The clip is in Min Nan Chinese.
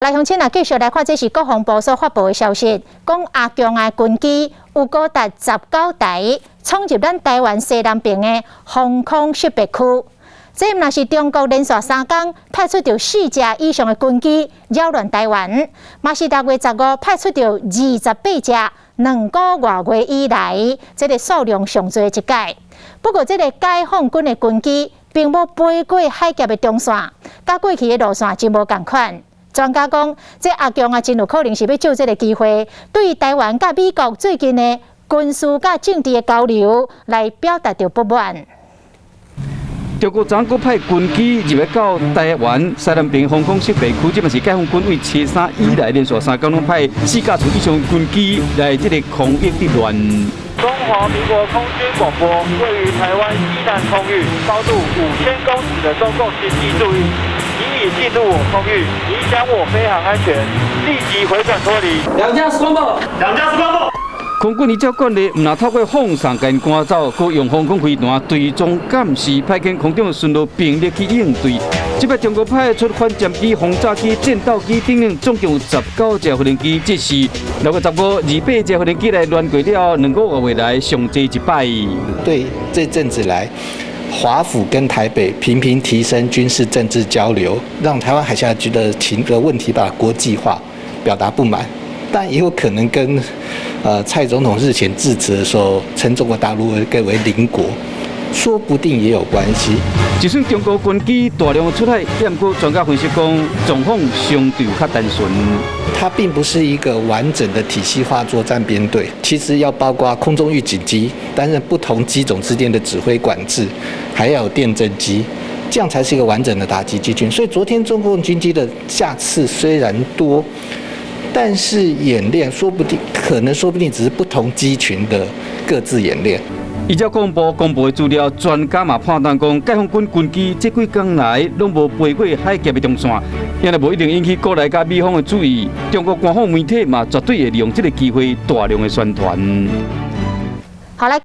來，鄉親啊，繼續來看，這是國防部所發布的消息，講阿強的軍機有高達19台闖入咱台灣西南邊的防空識別區。這毋但是中國連續3工派出著四架以上的軍機擾亂台灣，嘛是6月15派出著28架，2個外月以來，這个數量上濟的一擺。不過，這个解放軍的軍機並無飛過海峽的中線，佮過去的路線真無仝款。專家講，這阿強啊，真有可能是欲藉這个機會，對台灣佮美國最近的軍事佮政治的交流來表達著不滿。中國昨閣派軍機入來到台灣西南邊防空識別區，這嘛是解放軍對初三以來連續3工攏派四架次以上軍機來這个空域佇亂。中華民國空軍廣播，位於台灣西南空域，高度5000公尺的中共軍機注意，你已進入我空域，影響我飛航安全，立即回轉脫離。兩架 scramble，兩架 scramble。空軍依照慣例，毋但透過放送共𪜶趕走，閣用防空飛彈追蹤監視，派遣空中巡邏兵力去應對。這擺中國派出反艦機、轟炸機、戰鬥機等等，總共有19架飛行機，這是6月1528架飛行機來亂過了，2個外月來上濟一擺。對，這陣子來，華府跟台北頻頻提升軍事政治交流，讓台灣海峽局的情的問題把它國際化，表達不滿。但也有可能跟蔡總統日前致辭的時候稱中國大陸為鄰國，說不定也有關係。就算中國軍機大量出海，毋過專家分析講，狀況相對較單純。它並不是一個完整的體系化作戰編隊，其實要包括空中預警機擔任不同機種之間的指揮管制，還要有電偵機，這樣才是一個完整的打擊機群。所以昨天中共軍機的架次雖然多，但是演練說不定可能說不定只是不同機群的各自演練。依照國防部公布的資料，專家嘛判斷講，解放軍軍機這幾工來攏無飛過海峽的中線，也無一定引起國內佮美方的注意。中國官方媒體嘛絕對會利用這个機會大量的宣傳。好來。